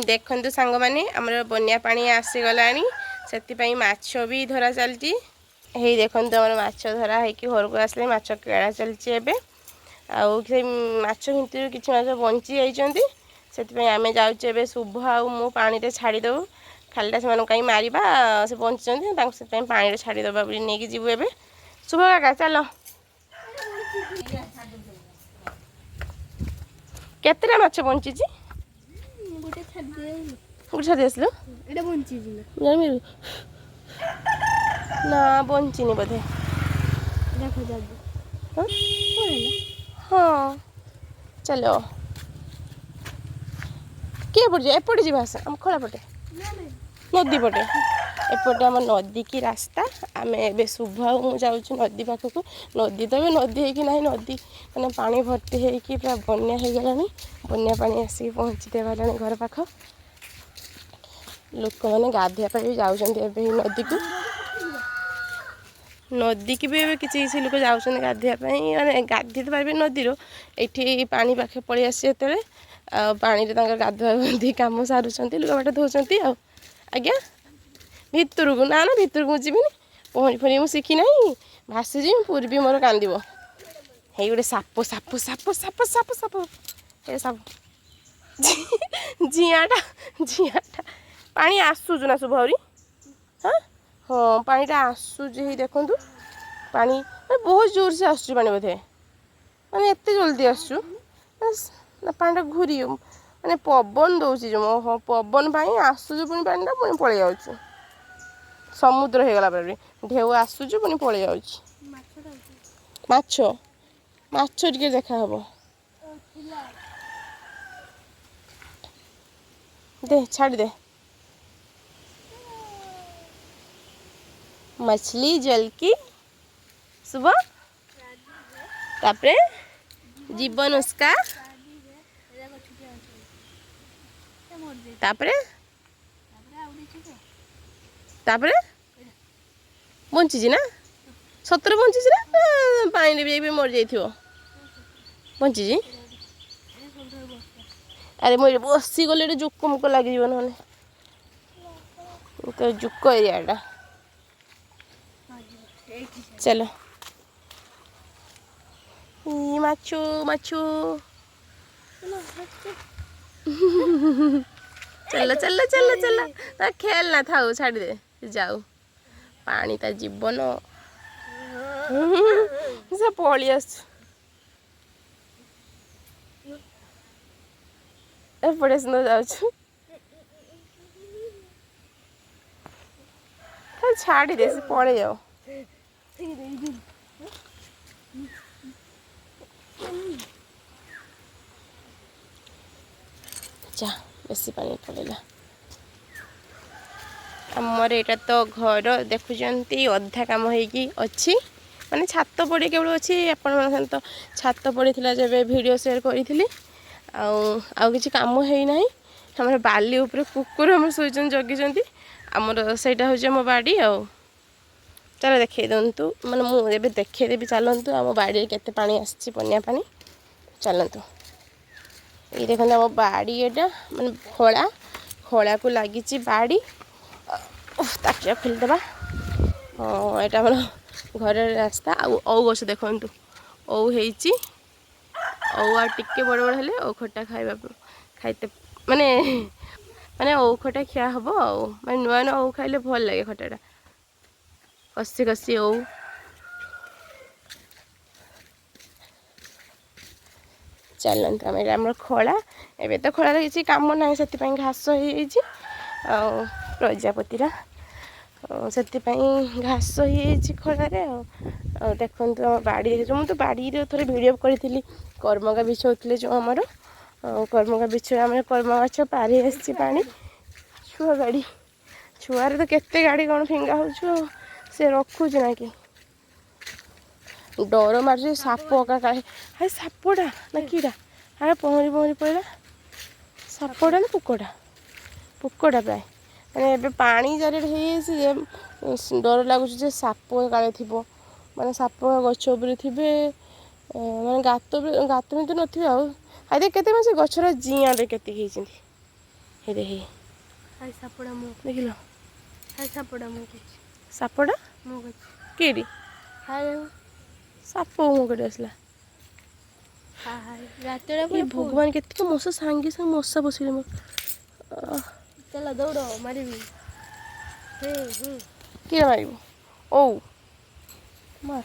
ଦେଖନ୍ତୁ ସାଙ୍ଗମାନେ, ଆମର ବନ୍ୟା ପାଣି ଆସିଗଲାଣି, ସେଥିପାଇଁ ମାଛ ବି ଧରା ଚାଲିଛି। ହେଇ ଦେଖନ୍ତୁ, ଆମର ମାଛ ଧରା ହେଇକି ଘରକୁ ଆସିଲେ, ମାଛ କେଳା ଚାଲିଛି ଏବେ। ଆଉ ସେଇ ମାଛ ଭିତରୁ କିଛି ମାଛ ବଞ୍ଚି ଯାଇଛନ୍ତି, ସେଥିପାଇଁ ଆମେ ଯାଉଛୁ ଏବେ ଶୁଭ ଆଉ ମୁଁ ପାଣିରେ ଛାଡ଼ିଦେବୁ। ଖାଲିଟା ସେମାନଙ୍କୁ କାହିଁ ମାରିବା, ସେ ବଞ୍ଚିଛନ୍ତି, ତାଙ୍କୁ ସେଥିପାଇଁ ପାଣିରେ ଛାଡ଼ିଦେବା ବୋଲି ନେଇକି ଯିବୁ ଏବେ। ଶୁଭ କାକା, ଚାଲ। କେତେଟା ମାଛ ବଞ୍ଚିଛି? ଗୋଟେ ଛାଡ଼ି ଆସିଲୁ। ଏଇଟା ବଞ୍ଚିଛି ଜାଣିପାରିବୁ ନା, ବଞ୍ଚିନି ବୋଧେ। ଦେଖ। ହଁ, ଚାଲ। କିଏ ପଟେ ଯିବା? ଏପଟେ ଯିବା, ଆସ ଆମ ଖୋଳା ପଟେ, ନଦୀ ପଟେ। ଏପଟେ ଆମ ନଦୀ କି ରାସ୍ତା। ଆମେ ଏବେ ଶୁଭ ଆଉ ମୁଁ ଯାଉଛୁ ନଦୀ ପାଖକୁ। ନଦୀ ତ ଏବେ ନଦୀ ହେଇକି ନାହିଁ, ନଦୀ ମାନେ ପାଣି ଭର୍ତ୍ତି ହେଇକି ପୁରା ବନ୍ୟା ହେଇଗଲାଣି। ବନ୍ୟା ପାଣି ଆସିକି ପହଞ୍ଚି ଦେବାଲାଣି ଘର ପାଖ। ଲୋକମାନେ ଗାଧୋଇବା ପାଇଁ ବି ଯାଉଛନ୍ତି ଏବେ ଏଇ ନଦୀକୁ। ନଦୀକି ବି ଏବେ କିଛି କିଛି ଲୋକ ଯାଉଛନ୍ତି ଗାଧୋଇବା ପାଇଁ। ମାନେ ଗାଧୋଇ ତ ପାରିବେ ନଦୀରୁ, ଏଇଠି ପାଣି ପାଖେ ପଳେଇ ଆସିଛି ଯେତେବେଳେ, ଆଉ ପାଣିରେ ତାଙ୍କର ଗାଧୁଆ ଗାଧୋଇ କାମ ସାରୁଛନ୍ତି, ଲୁଗାପଟା ଧୋଉଛନ୍ତି। ଆଉ ଆଜ୍ଞା, ଭିତରକୁ ନା ନା, ଭିତରକୁ ମୁଁ ଯିବିନି। ପହଁରି ଫହଁରି ମୁଁ ଶିଖିନାହିଁ, ଭାସିଯିବି, ପୁରୀ ବି ମୋର କାନ୍ଦିବ। ହେଇ ଗୋଟେ ସାପ, ସାପ, ସାପ, ସାପ, ସାପ, ସାପ, ଏ ସାପ, ଜିଆଟା, ଜିଆଟା। ପାଣି ଆସୁଛୁ ନା ଶୁଭ ଆହୁରି? ହଁ ହଁ, ପାଣିଟା ଆସୁଛି। ହେଇ ଦେଖନ୍ତୁ, ପାଣି ବହୁତ ଜୋରସେ ଆସୁଛି। ପାଣି ବୋଧେ ମାନେ ଏତେ ଜଲ୍ଦି ଆସୁଛୁ ନା ପାଣିଟା ଘୁରି ମାନେ ପବନ ଦେଉଛି ଯେଉଁ, ହଁ, ପବନ ପାଇଁ ଆସୁଛୁ, ପୁଣି ପାଣିଟା ପୁଣି ପଳେଇ ଯାଉଛି। ସମୁଦ୍ର ହେଇଗଲା ପରେ ଢେଉ ଆସୁଛି, ପୁଣି ପଳେଇ ଯାଉଛି। ମାଛ, ମାଛ ଟିକେ ଦେଖା ହବ। ଦେ, ଛାଡ଼ି ଦେ। मछली जल की सुबह, ତାପରେ जीवन उसका, ତାପରେ ତାପରେ ବଞ୍ଚିଛି ନା? ସତରେ ବଞ୍ଚିଛି ନା ପାଣିରେ ବି ଯାଇକି ମରିଯାଇଥିବ? ବଞ୍ଚିଛି। ଆରେ ମୁଁ ଏଠି ବସିଗଲେ ଏଠି ଜୋକ ମୋକ ଲାଗିଯିବ ନହେଲେ ତ, ଜୁକ ଏରିଆଟା। ଚାଲ। ମାଛ, ମାଛ, ଚାଲ ଚାଲ ଚାଲ ଚାଲ। ତା ଖେଳ ନା, ଥାଉ, ଛାଡ଼ିଦେ, ଯାଉ। ପାଣି ତା ଜୀବନ। ସେ ପଳେଇ ଆସୁଛୁ, ଏପଟେ ସୁନ୍ଦର ଯାଉଛୁ। ଛାଡ଼ିଦେ, ସେ ପଳେଇ ଯାଉ। ଯା, ବେଶୀ ପାଣି ପଳେଇଲା। ଆମର ଏଇଟା ତ ଘର ଦେଖୁଛନ୍ତି, ଅଧା କାମ ହେଇକି ଅଛି, ମାନେ ଛାତ ପଡ଼ି କେବଳ ଅଛି। ଆପଣମାନଙ୍କ ତ ଛାତ ପଡ଼ିଥିଲା ଯେବେ ଭିଡ଼ିଓ ସେୟାର କରିଥିଲି। ଆଉ ଆଉ କିଛି କାମ ହେଇନାହିଁ। ଆମର ବାଲି ଉପରେ କୁକୁର ଆମର ଶୋଇଛନ୍ତି, ଜଗିଛନ୍ତି। ଆମର ସେଇଟା ହେଉଛି ଆମ ବାଡ଼ି। ଆଉ ଚାଲ ଦେଖେଇ ଦିଅନ୍ତୁ, ମାନେ ମୁଁ ଏବେ ଦେଖେଇଦେବି। ଚାଲନ୍ତୁ, ଆମ ବାଡ଼ିରେ କେତେ ପାଣି ଆସିଛି, ବନ୍ୟା ପାଣି। ଚାଲନ୍ତୁ। ଏଇ ଦେଖନ୍ତୁ ଆମ ବାଡ଼ି, ଏଇଟା ମାନେ ଖୋଳା, ଖୋଳାକୁ ଲାଗିଛି ବାଡ଼ି। ତାକିଆ ଖୋଲିଦେବା। ହଁ, ଏଇଟା ଆମର ଘରର ରାସ୍ତା। ଆଉ ଓଉ ଗଛ ଦେଖନ୍ତୁ, ଓଉ ହେଇଛି। ଓଉ ଆଉ ଟିକେ ବଡ଼ ବଡ଼ ହେଲେ ଓଉ ଖଟା ଖାଇବା ଖାଇତେ ମାନେ ମାନେ ଓଉ ଖଟା ଖିଆ ହେବ। ଆଉ ମାନେ ନୂଆ ନୂଆ ଓଉ ଖାଇଲେ ଭଲ ଲାଗେ ଖଟାଟା, କଷି କଷି ଓଉ। ଚାଲନ୍ତୁ। ଆମେ ଏଇଟା ଆମର ଖଳା। ଏବେ ତ ଖଳାରେ କିଛି କାମ ନାହିଁ, ସେଥିପାଇଁ ଘାସ ହେଇଯାଇଛି। ଆଉ ପ୍ରଜାପତିରା, ସେଥିପାଇଁ ଘାସ ହେଇଯାଇଛି ଖଳାରେ। ଆଉ ଆଉ ଦେଖନ୍ତୁ ଆମ ବାଡ଼ି। ମୁଁ ତ ବାଡ଼ିରେ ଥରେ ଭିଡ଼ିଓ କରିଥିଲି, କର୍ମଗା ବିଛଉଥିଲେ ଯେଉଁ ଆମର କର୍ମଗା ବିଛ, ଆମର କର୍ମ ଗଛ ପାରି ଆସିଛି ପାଣି। ଛୁଆ ଗାଡ଼ି, ଛୁଆରେ ତ କେତେ ଗାଡ଼ି କ'ଣ ଫିଙ୍ଗା ହେଉଛୁ, ଆଉ ସେ ରଖୁଛି ନା କି? ଡର ମାରୁଛି ସାପ ଏକା କାଳେ। ଆରେ ସାପଟା ନା କିଟା? ଆରେ ପହଁରି ପହଁରି ପଳେଇଲା। ସାପଟା ନା ପୋକଟା? ପୋକଟା ପ୍ରାୟ। ମାନେ ଏବେ ପାଣି ଚାରିଆଡ଼େ ହେଇଯାଇଛି ଯେ ଡର ଲାଗୁଛି ଯେ ସାପ କାଳେ ଥିବ, ମାନେ ସାପ ଗଛ ଉପରେ ଥିବେ, ମାନେ ଗାତ ଗାତ ଭିତରେ ନଥିବେ। ଆଉ ଆରେ କେତେ, ମାନେ ସେ ଗଛର ଜିଆଁ କେତିକି ହେଇଛନ୍ତି। ହେଇ ଦେଖି। ହାଇ, ସାପଟା ମୁଁ। ଦେଖିଲ? ହାଇ, ସାପଟା ମୁଁ କରୁଛି। ସାପଟା? ମୁଁ କରୁଛି। କିଏଠି? ହାଇ। ସାପ ମୁଁ କୋଉଠି ଆସିଲା? ହାଇ ହାଇ, ରାତିଟା ଏ ପୁରା। ଭଗବାନ, କେତିକି ମଶା! ସାଙ୍ଗେ ସାଙ୍ଗେ ମଶା ପଶିଗଲେ ମୋର। ଚାଲ, ଦୌଡ଼, ମାରିବି। ହୁଁ ହୁଁ। କିଏ ମାରିବ? ଓଉ ମାର।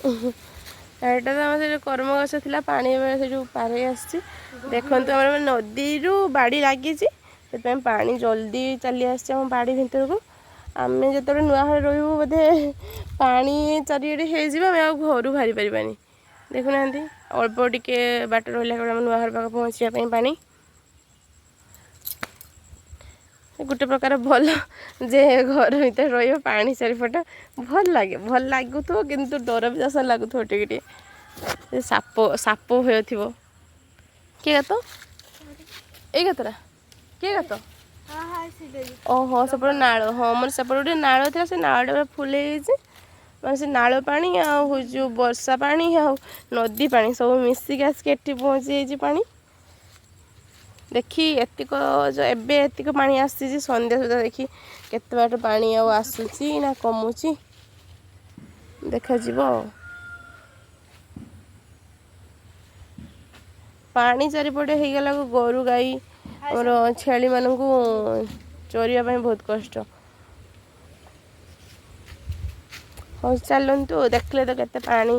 ଏଇଟା ତ ଆମର ସେଠି କରମ ଗଛ ଥିଲା, ପାଣି ଏବେ ସେଠୁ ପାର ହେଇ ଆସିଛି। ଦେଖନ୍ତୁ, ଆମର ମାନେ ନଦୀରୁ ବାଡ଼ି ଲାଗିଛି, ସେଥିପାଇଁ ପାଣି ଜଲ୍ଦି ଚାଲି ଆସିଛି ଆମ ବାଡ଼ି ଭିତରକୁ। ଆମେ ଯେତେବେଳେ ନୂଆ ଘରେ ରହିବୁ, ବୋଧେ ପାଣି ଚାରିଆଡ଼େ ହେଇଯିବ, ଆମେ ଆଉ ଘରୁ ବାହାରି ପାରିବାନି। ଦେଖୁନାହାନ୍ତି, ଅଳ୍ପ ଟିକେ ବାଟ ରହିଲା କେବଳ ଆମ ନୂଆ ଘର ପାଖକୁ ପହଞ୍ଚିବା ପାଇଁ। ପାଣି ଗୋଟେ ପ୍ରକାର ଭଲ ଯେ ଘର ଭିତରେ ରହିବ, ପାଣି ଚାରିପଟ, ଭଲ ଲାଗେ। ଭଲ ଲାଗୁଥିବ, କିନ୍ତୁ ଡର ବି ତା ସାଙ୍ଗେ ଲାଗୁଥିବ ଟିକେ ଟିକେ। ସେ ସାପ ସାପ ଭୟ ଥିବ। କିଏ ଗାତ? ଏଇ ଗାତଟା କିଏ ଗାତ? ହଁ ହଁ, ସେଇଟା। ଓହୋ, ସେପଟେ ନାଳ। ହଁ, ଆମର ସେପଟେ ଗୋଟେ ନାଳ ଥିଲା, ସେ ନାଳଟା ପୁରା ଫୁଲ ହେଇଯାଇଛି। ମାନେ ସେ ନାଳ ପାଣି ଆଉ ହେଉଛି ଯେଉଁ ବର୍ଷା ପାଣି ଆଉ ନଦୀ ପାଣି ସବୁ ମିଶିକି ଆସିକି ଏଠି ପହଞ୍ଚି ଯାଇଛି ପାଣି। ଦେଖି ଏତିକ ଏବେ ଏତିକ ପାଣି ଆସିଛି, ସନ୍ଧ୍ୟା ସୁଦ୍ଧା ଦେଖି କେତେ ବାଟ ପାଣି ଆଉ ଆସୁଛି ନା କମୁଛି, ଦେଖାଯିବ। ଆଉ ପାଣି ଚାରିପଟେ ହେଇଗଲାକୁ ଗୋରୁ ଗାଈ, ଆମର ଛେଳିମାନଙ୍କୁ ଚରିବା ପାଇଁ ବହୁତ କଷ୍ଟ। ହଉ ଚାଲନ୍ତୁ। ଦେଖିଲେ ତ କେତେ ପାଣି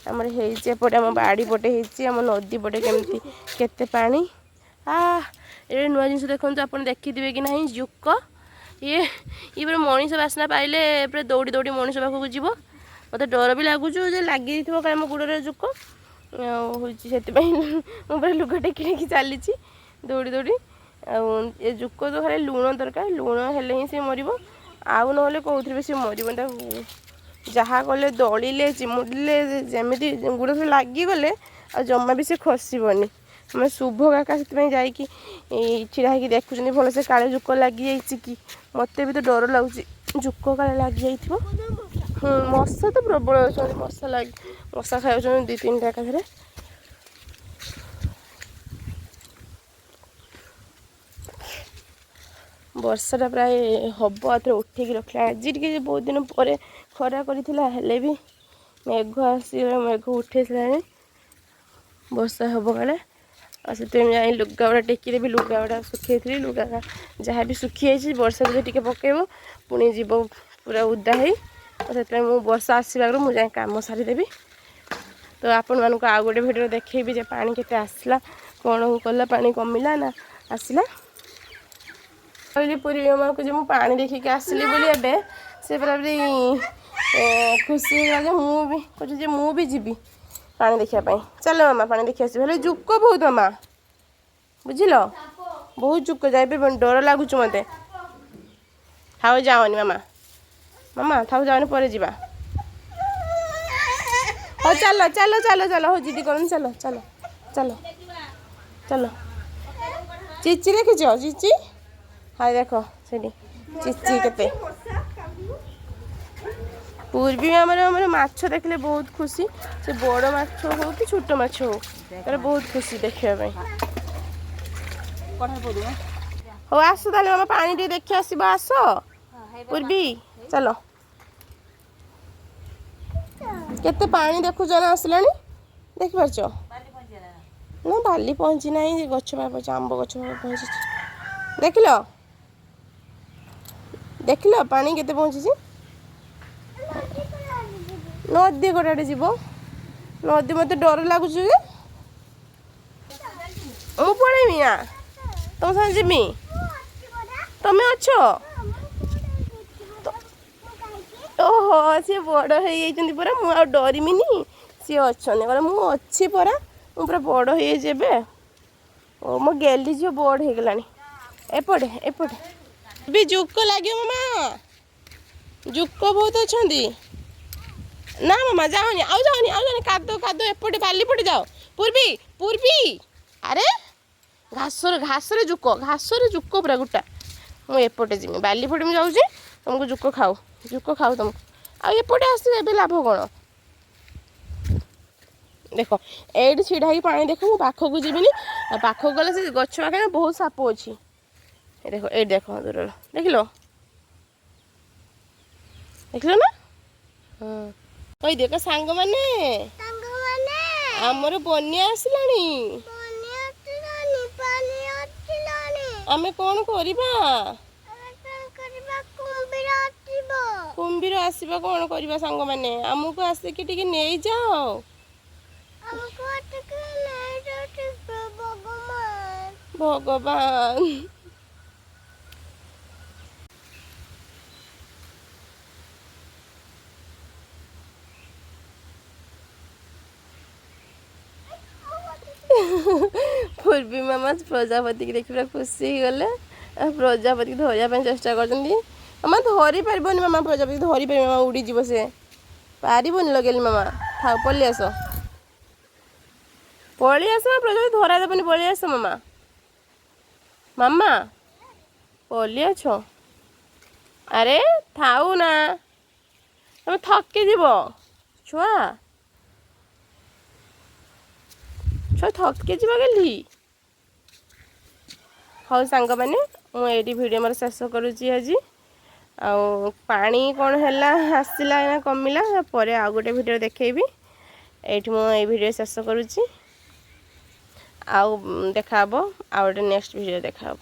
ଆମର ହେଇଛି ଏପଟେ, ଆମ ବାଡ଼ି ପଟେ ହେଇଛି, ଆମ ନଦୀ ପଟେ କେମିତି କେତେ ପାଣି। ଆ ଏ ନୂଆ ଜିନିଷ ଦେଖନ୍ତୁ, ଆପଣ ଦେଖିଥିବେ କି ନାହିଁ, ଜୁକ। ଇଏ ଇଏ ପୁରା ମଣିଷ ବାସ୍ନା ପାଇଲେ ପୁରା ଦୌଡ଼ି ଦୌଡ଼ି ମଣିଷ ପାଖକୁ ଯିବ। ମୋତେ ଡର ବି ଲାଗୁଛି ଯେ ଲାଗିଯାଇଥିବ କାଳେ ମୋ ଗୋଡ଼ରେ ଜୁକ। ଆଉ ହେଉଛି ସେଥିପାଇଁ ମୁଁ ପୁରା ଲୁଗା ଟେକି ଟେକି ଚାଲିଛି ଦୌଡ଼ି ଦୌଡ଼ି। ଆଉ ଏ ଜୁକ ତ ଖାଲି ଲୁଣ ଦରକାର, ଲୁଣ ହେଲେ ହିଁ ସେ ମରିବ, ଆଉ ନହେଲେ କେଉଁଥିରେ ବି ସେ ମରିବନି। ତାକୁ ଯାହା କଲେ, ଦଳିଲେ, ଚିମୁଡ଼ିଲେ, ଯେମିତି ଗୋଡ଼ ସବୁ ଲାଗିଗଲେ ଆଉ ଜମା ବି ସେ ଖସିବନି। ଆମେ ଶୁଭ କାକା ସେଥିପାଇଁ ଯାଇକି ଛିଡ଼ା ହେଇକି ଦେଖୁଛନ୍ତି ଭଲସେ, କାଳେ ଜୁକ ଲାଗିଯାଇଛି କି। ମୋତେ ବି ତ ଡର ଲାଗୁଛି, ଜୁକ କାଳେ ଲାଗିଯାଇଥିବ। ହୁଁ, ମଶା ତ ପ୍ରବଳ ଅଛନ୍ତି। ମଶା ଲାଗି ମଶା ଖାଉଛନ୍ତି ଦୁଇ ତିନିଟା ଏକାଥରେ। ବର୍ଷାଟା ପ୍ରାୟ ହବ ଆଉଥରେ ଉଠେଇକି ରଖିଲା। ଆଜି ଟିକେ ବହୁତ ଦିନ ପରେ ଖରା କରିଥିଲା, ହେଲେ ବି ମେଘ ଆସିଗଲା, ମେଘ ଉଠେଇସାରିଲାଣି, ବର୍ଷା ହବ କାଳେ। ଆଉ ସେଥିପାଇଁ ଯାଇ ଲୁଗା ଗୁଡ଼ା ଟେକିଦେବି। ଲୁଗା ଗୁଡ଼ା ଶୁଖେଇଥିଲି, ଲୁଗା ଯାହା ବି ଶୁଖିଯାଇଛି, ବର୍ଷା ଯଦି ଟିକେ ପକେଇବ ପୁଣି ଯିବ ପୁରା ଓଦା ହେଇ। ଆଉ ସେଥିପାଇଁ ମୁଁ ବର୍ଷା ଆସିବା ଆଗରୁ ମୁଁ ଯାଇ କାମ ସାରିଦେବି। ତ ଆପଣମାନଙ୍କୁ ଆଉ ଗୋଟେ ଭିଡ଼ିଓ ଦେଖେଇବି ଯେ ପାଣି କେତେ ଆସିଲା, କ'ଣ କଲା, ପାଣି କମିଲା ନା ଆସିଲା। କହିଲି ପୁରୀ ମାମାକୁ ଯେ ମୁଁ ପାଣି ଦେଖିକି ଆସିଲି ବୋଲି। ଏବେ ସେ ପୁରାପୁରି ଖୁସି ହେଇଗଲା ଯେ ମୁଁ ବି କହୁଛି ଯେ ମୁଁ ବି ଯିବି ପାଣି ଦେଖିବା ପାଇଁ। ଚାଲ ମାମା, ପାଣି ଦେଖି ଆସିବ। ହେଲେ ଜୁକ ବହୁତ ମାମା, ବୁଝିଲ? ବହୁତ ଜୁକ, ଯାଇପାରିବନି, ଡର ଲାଗୁଛି ମୋତେ। ଥାଉ, ଯାଅନି ମାମା। ମାମା ଥାଉ, ଯାଅନି, ପରେ ଯିବା। ହଉ ଚାଲ ଚାଲ ଚାଲ ଚାଲ। ହଉ, ଜିଦି କରନି, ଚାଲ ଚାଲ ଚାଲ ଚାଲ। ଚିଚି ଦେଖିଛ? ଚିଚି, ହାଇ ଦେଖ ସେଠି ଚିଚି କେତେ। ପୂର୍ବୀ ଆମର ଆମର ମାଛ ଦେଖିଲେ ବହୁତ ଖୁସି। ସେ ବଡ଼ ମାଛ ହଉ କି ଛୋଟ ମାଛ ହଉ, ତାର ବହୁତ ଖୁସି ଦେଖିବା ପାଇଁ। ହଉ ଆସ ତାହେଲେ ମାମା, ପାଣି ଟିକେ ଦେଖି ଆସିବ। ଆସ ପୂର୍ବୀ, ଚାଲ। କେତେ ପାଣି ଦେଖୁଛ ନା ଆସିଲାଣି, ଦେଖିପାରୁଛ ନା? ବାଲି ପହଞ୍ଚି ନାହିଁ, ଗଛ ପାଖେ, ଆମ୍ବ ଗଛ ପାଖେ ପହଞ୍ଚିଛି। ଦେଖିଲ, ଦେଖିଲ ପାଣି କେତେ ପହଞ୍ଚିଛି? ନଦୀ ଗୋଟେ ଆଡ଼େ ଯିବ। ନଦୀ ମୋତେ ଡର ଲାଗୁଛି ଯେ। ମୁଁ ପଳେଇମି ନା ତମ ସାଙ୍ଗେ ଯିମି? ତମେ ଅଛ। ଓହୋ, ସିଏ ବଡ଼ ହେଇଯାଇଛନ୍ତି ପରା, ମୁଁ ଆଉ ଡରିମିନି, ସିଏ ଅଛନ୍ତି। କହିଲେ ମୁଁ ଅଛି ପରା, ମୁଁ ପୁରା ବଡ଼ ହେଇଯାଇଛି ଏବେ। ଓ ମୋ ଗେଲି ଝିଅ ବଡ଼ ହେଇଗଲାଣି। ଏପଟେ ଏପଟେ ବି ଜୁକ ଲାଗିବ ମାମା, ଜୁକ ବହୁତ ଅଛନ୍ତି। ନା ମାମା, ଯାଅନି ଆଉ, ଯାଅନି ଆଉ, ଯାଅନି। କାଦ କାଦ, ଏପଟେ ବାଲି ପଟେ ଯାଅ। ପୂର୍ବୀ, ପୂର୍ବୀ, ଆରେ ଘାସରେ ଘାସରେ ଜୁକ, ଘାସରେ ଜୁକ ପୁରା ଗୋଟା। ମୁଁ ଏପଟେ ଯିମି, ବାଲି ପଟେ ମୁଁ ଯାଉଛି। ତମକୁ ଜୁକ ଖାଉ, ଜୁକ ଖାଉ ତମକୁ। ଆଉ ଏପଟେ ଆସିଲେ ଏବେ ଲାଭ କ'ଣ? ଦେଖ, ଏଇଠି ଛିଡ଼ା ହେଇକି ପାଣି ଦେଖ। ମୁଁ ପାଖକୁ ଯିବିନି, ଆଉ ପାଖକୁ ଗଲେ ସେ ଗଛ ପାଖରେ ବହୁତ ସାପ ଅଛି। ଏ ଦେଖ, ଏଇଠି ଦେଖ, ଦୂରରୁ ଦେଖିଲ? ଦେଖିଲ ନା? ହଁ, କହିଦିଅ କ ସାଙ୍ଗମାନେ। ସାଙ୍ଗମାନେ, ଆମର ବନ୍ୟା ଆସିଲାଣି। ପାଣି ଆସିଲାଣି, ପାଣି ଆସିଲାଣି। ଆମେ କ'ଣ କରିବା? ଆମେ କଣ କରିବା? କୁମ୍ଭୀର ଆସିବ। କୁମ୍ଭୀର ଆସିବ, କ'ଣ କରିବା? ସାଙ୍ଗମାନେ, ଆମକୁ ଆସିକି ଟିକେ ନେଇଯାଅ। ଆମକୁ ଆସିକି ନେଇଯାଉଛି ଭଗବାନ। ଭଗବାନ। ପୂର୍ବୀ ମାମା ପ୍ରଜାପତିକି ଦେଖି ପୁରା ଖୁସି ହେଇଗଲେ ଆଉ ପ୍ରଜାପତିକି ଧରିବା ପାଇଁ ଚେଷ୍ଟା କରୁଛନ୍ତି। ମାମା, ଧରି ପାରିବନି ମାମା, ପ୍ରଜାପତି ଧରି ପାରିବ ମାମା, ଉଡ଼ିଯିବ ସେ। ପାରିବନି ଲଗେଇଲି ମାମା, ଥାଉ, ପଳେଇ ଆସ, ପଳେଇ ଆସ ମା, ପ୍ରଜାପତି ଧରା ଦେବନି, ପଳେଇ ଆସ ମାମା। ମାମା, ପଳେଇ ଆସ। ଆରେ ଥାଉ ନା, ତମେ ଥକି ଯିବ। ଛୁଆ ଛୁଆ ଥକି ଯିବ ଗେଲି। ହଉ ସାଙ୍ଗମାନେ, ମୁଁ ଏଇଠି ଭିଡ଼ିଓ ମୋର ଶେଷ କରୁଛି ଆଜି। ଆଉ ପାଣି କ'ଣ ହେଲା, ଆସିଲା ନା କମିଲା, ପରେ ଆଉ ଗୋଟେ ଭିଡ଼ିଓ ଦେଖେଇବି। ଏଇଠି ମୁଁ ଏଇ ଭିଡ଼ିଓ ଶେଷ କରୁଛି। ଆଉ ଦେଖାହେବ, ଆଉ ଗୋଟେ ନେକ୍ସଟ ଭିଡ଼ିଓ ଦେଖାହେବ।